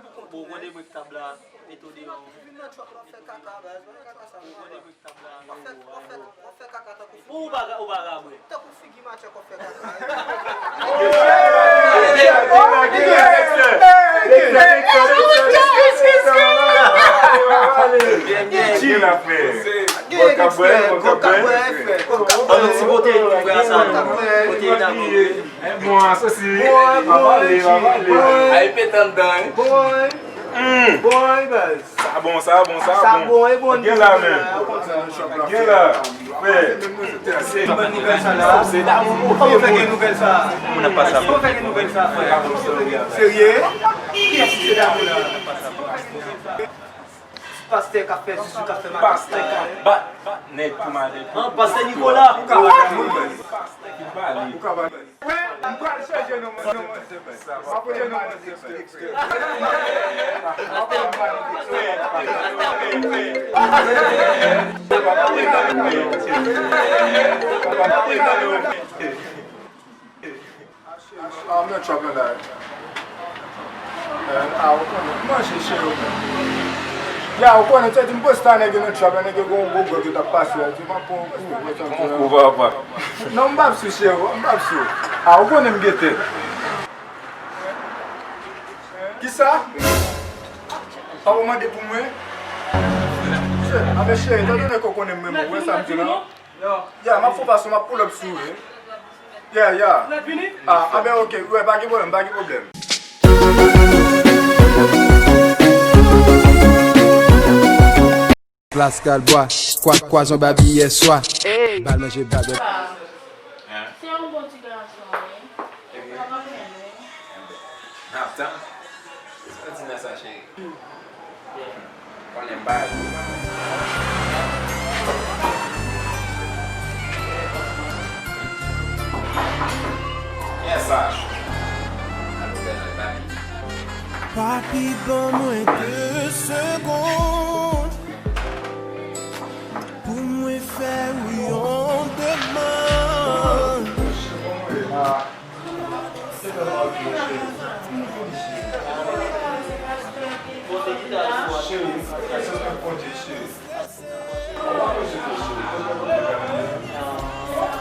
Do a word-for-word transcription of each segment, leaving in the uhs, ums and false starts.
Bon, w konn debri tab la, mete w deyò. Vin nan trap la, w ap fè kaka, baz. Wè kaka sa, w ap fè, w ap fè, w ap fè kaka tankou figi. Ou pa ka, ou pa ka bwè. Tankou figi matchè k w ap fè kaka. Gen la, frè. Gen gwo kap bwè, gwo kap bwè, frè. Gwo kap bwè. An nou ti pote, frè, sa. Pote dakò. Bon, asosi. Bon, bon, papa, papa. Ay, pete anndan, wi. Bon, bon, baz. Sa bon, sa bon, sa bon. Sa bon, e bon. Gen la menm. Gen la. Frè. Se bon nouvèl sa la. Se damou. Kòman fè gen nouvèl sa? Moun ap pase. Kòman fè gen nouvèl sa, frè? Serye? Kiyès ki se damou la? Pastè k ap fè zuzu, k ap fè makas. Pastè k ap bat, bat nèg pou madanm. An, pastè Nicolas. Ou ka bat moun. Pastè ki bale. Ou ka bat. Mwen, m pral chanje non, non, non, non. M ap chanje non, non, non. Ah, men trap nan la. Eh, ah, ou konnen, manje cheri ou menm. Ya, ou konnen, te di m posta nèg yo nan trap la, nèg yo gon gwo gwòg yo t ap pase a, di m ap pran yon kou, wè sa m fè la. Gon kou, papa. Non, m p ap sou cheri, m p ap sou. Ah, ou konnen m gen tèt. Kisa? Papa mande pou mwen. Cheri, a men cheri, etan donnen ke w konnen m renmen w, wè sa m di la. Ya, m ap fè w pase, m ap pull up sou ou, wi. Ya, ya. Ah, a ben, ok, wè, pa gen pwoblèm, pa gen pwoblèm. Plas Kalbwa, kwak kwazon babi yèswa. Bal manje bal. Se yon bon ti gason, wi. Papa mwen, wi. N ap tann. Sa w di nan sa, cheri? Konnen m pa al pou mwen. Kiyès sa? Alo, bèl, bèl, papi. Papi, ban mwen de segonn pou mwen fè ou yon demann. Cheri, fè sa nan Bondye, cheri. Ou pa bezwen fè, cheri.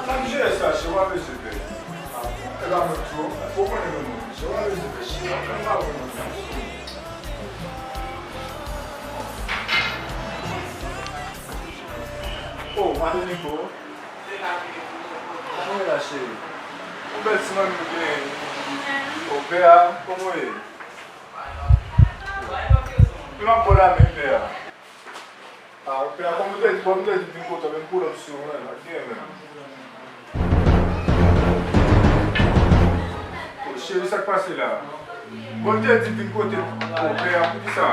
Sa m jere sa, cheri, ou pa bezwen fè. E pa mwen k di w, ou konnen nou menm, cheri, ou pa bezwen fè, cheri. Ou pa konnen nou menm. Oh, Madanm Nico. Kòman w ye la, cheri? Yon bèl ti manmi w genyen. O, pè a, kòman w ye? Li m ap ba w lamen, pè a. Ah, pè a, kòm m te di, kòm m te di, vin kote w, vin pull up sou mwen, pa t gen menm. Oh, cheri, sa k pase la? Bon, m te di vin kote. Oh, pè a, poukisa?